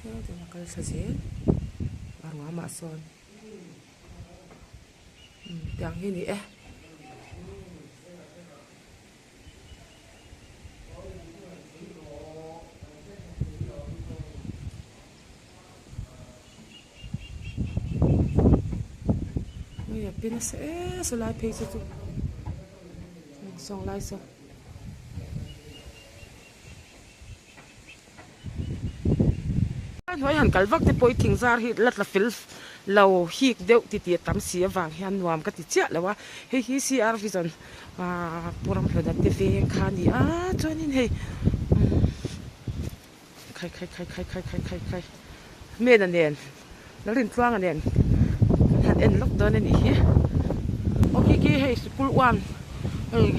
hetin a kal thla zel a ruamah sawn umm tiang hi a ni e. Hei a pi nasa e sawlai phei chu chu sawng lai saw. Hnuai han kal vak te pawh i thing zar hi la tla fel lo hik deuh ti tih a tam si avang hian nuam ka ti chiah lo a hei hi C R Vision ahh Pu Ramhlawna te veng kha a ni a chuanin hei Khai khai khai khai khai khai khai khai Mena nen Lalrintluanga nen kan han en lawk dawn a nih hi aw khi khi hei sikul uan hei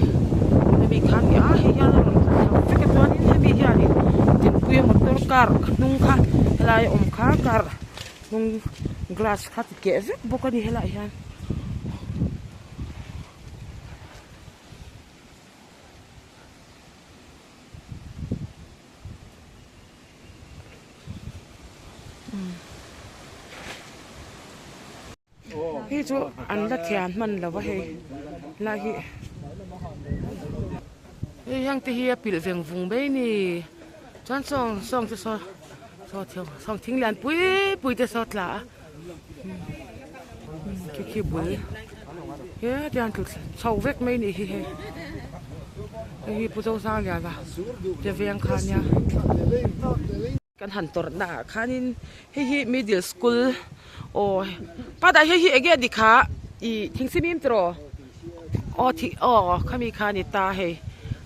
hemi kha a ni a hei hian a rawn thla vek a chuanin hemi hianin dinpuia motor car hnung kha helai a awm kha car hnung glass kha ti keh vek bawk a ni helaiah hian. Hei chu an la thian hman lo va hei lai hi hei heng te hi a pilh veng vung mai a ni chuan sawng sawng te saw saw sawng thing lian pui pui te saw tla a khi khi bul he tiang tlu chho vek mai nih hi hei hei hi pu Zosangliana te veng kha nia kan han tawrh na ah khanin hei hi middle school aw padah hei hi enge a ni kha ih thingsimim tiraw aw thih aw khami kha a ni ta hei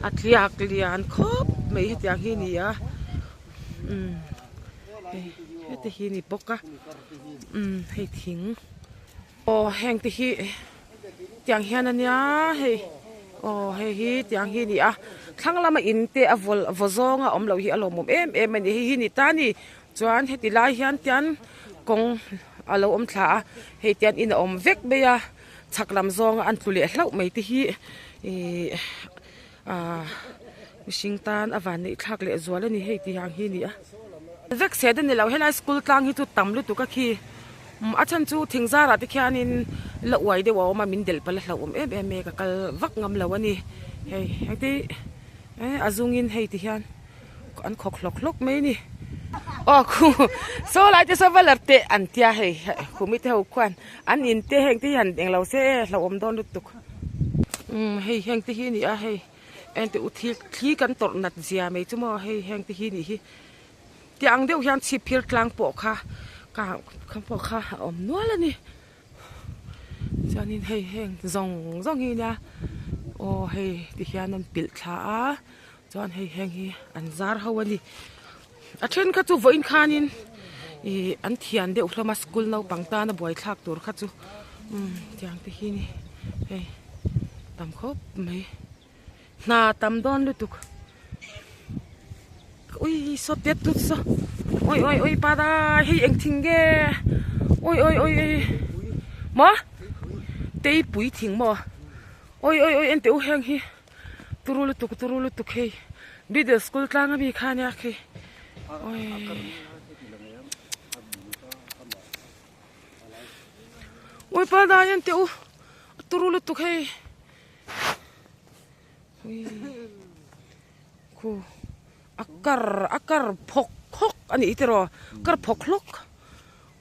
a tliak lian khawp mai hetiang hi a ni a umm. Hei heti hi ni bawk a umm hei thing aw heng te hi tiang hian a nia hei aw hei hi tiang hi a ni a thlang lama in te a vaw vaw zawng a awm loh hi a lawmawm em em a ni hei hi ni ta a ni chuan heti lai hian tian kawng a lo awm thla a hei tian in a awm vek mai a chhak lam zawnga an tlu leh hlauh mai te hi ihh Ahh mihring tan a van neih thlak leh zual a ni hei tih ang hi a ni a. Vek set a ni lo helai school tlang hi chu tam lutuk a khi umm a chhan chu thing zarah te khianin la uai deuh a awm a min delh palh a hlauhawm em em mai ka kal vak ngam lo a ni hei engti eh a zungin hei ti hian an khawk hlawk hlawk mai a ni aw khu saw lai te saw va la teh an tia hei khumi te ho khuan an in te heng te hi han englo se hlauhawm dawn lutuk. Umm hei heng te hi a ni a hei ente u thil thli kan tawrh nat zia mai chu maw hei heng te hi a nih hi tih ang deuh hian chhip phir tlang pawh kha ka kha pawh kha a awm nual a ni chuanin hei heng zawng zawng hi nia aw hei ti hian an pilh thla a chuan hei heng hi an zar ho a ni a then kha chu vawiin khanin ih an thian deuh hlawm a school naupang tana buaithlak tur kha chu umm tiang te hi a ni hei tam khawp mai hna tam dawn lutuk ui saw tet tut saw ui ui ui pa dai hei eng thing nge ui ui ui ui maw. Tei pui thing maw awi awi awi enteh u heng hi turu lutuk turu lutuk hei middle school tlang ami kha ania khi awi. Ui pa dai enteh u turu lutuk hei ui khu a kar a kar phawk khawk a nih hi tiraw kar phawk hlawk.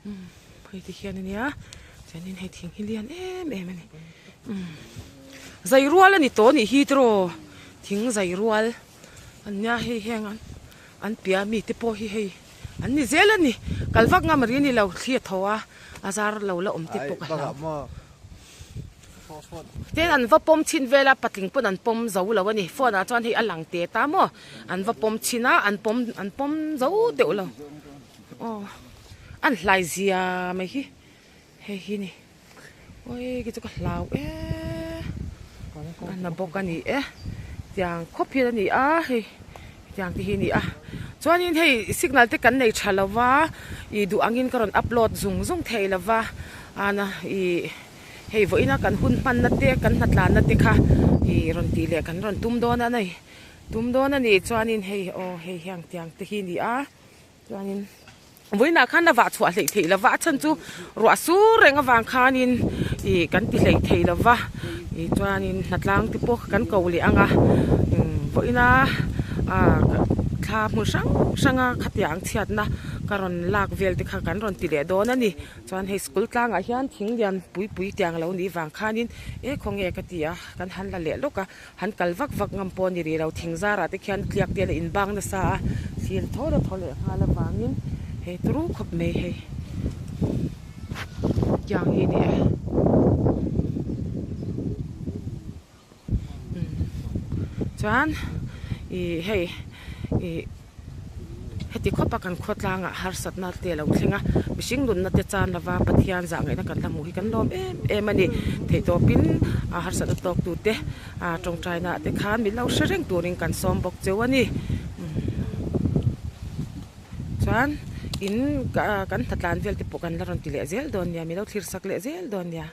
Umm hei ti hian ania chuanin hei thing hi lian em em ani umm zai rual ani tawh anih hi tiraw thing zai rual ania hei heng an an piah ami te pawh hi hei an ni zel ani kal vak ngam ri ani lo thli a thaw a a zar lo la awm te pawh ka hlau tin an va pawm chhin vel a patling pawn an pawm zo lo ani phone ah chuan hei a lang te ta maw an va pawm chhin a an pawm an pawm zo deuh lo. Aw an hlai zia mai hi hei hi ni awi khi chu ka hlau e a na bawk a ni e tiang khawp hian a ni a hei tiang te hi a ni a chuanin hei signal te kan nei tha lo va ih duh angin ka rawn upload zung zung thei lo va ana ih hei vawiina kan hun hmanna te kan hnatlanna te kha ih rawn tih leh kan rawn tum dawn a ni tum dawn a ni chuanin hei aw hei hiang tiang te hi a ni a. Chuanin vawiinah khan a vah chhuah hleih theih lova a chhan chu ruah sur reng avang khanin ih kan ti hleih thei lova ih chuanin hnatlang te pawh kan ko leh ang a vawiina ah thla hmun hrang hrang a khatiang chhiatna ka rawn lak vel te kha kan rawn ti leh dawn a ni chuan hei school tlangah hian thing lian pui pui tiang lo nih vang khanin e khawnge ka ti a kan han la leh lawk a. Han kal vak vak ngam pawh a ni rih lo, thing zarah te khian tliak te a la inbang nasa a, thil thaw la thaw leh nghal avangin hei turu khawp mai hei tiang hi a ni e. Chuan ih hei ih. Heti khawpa kan khawtlangah harsatna te a lo thleng a, mihring nunna te chan lova Pathian zah ngaihna kan la hmuh hi kan lawm em em a ni. Theihtawpin a harsatna tawktute a tawngtaina te khan min lo hre reng turin kan sawm bawk cheu a ni. Chuan in kan hnatlan vel te pawh kan la rawn ti leh zel dawn nia, min lo thlir sak leh zel dawn nia.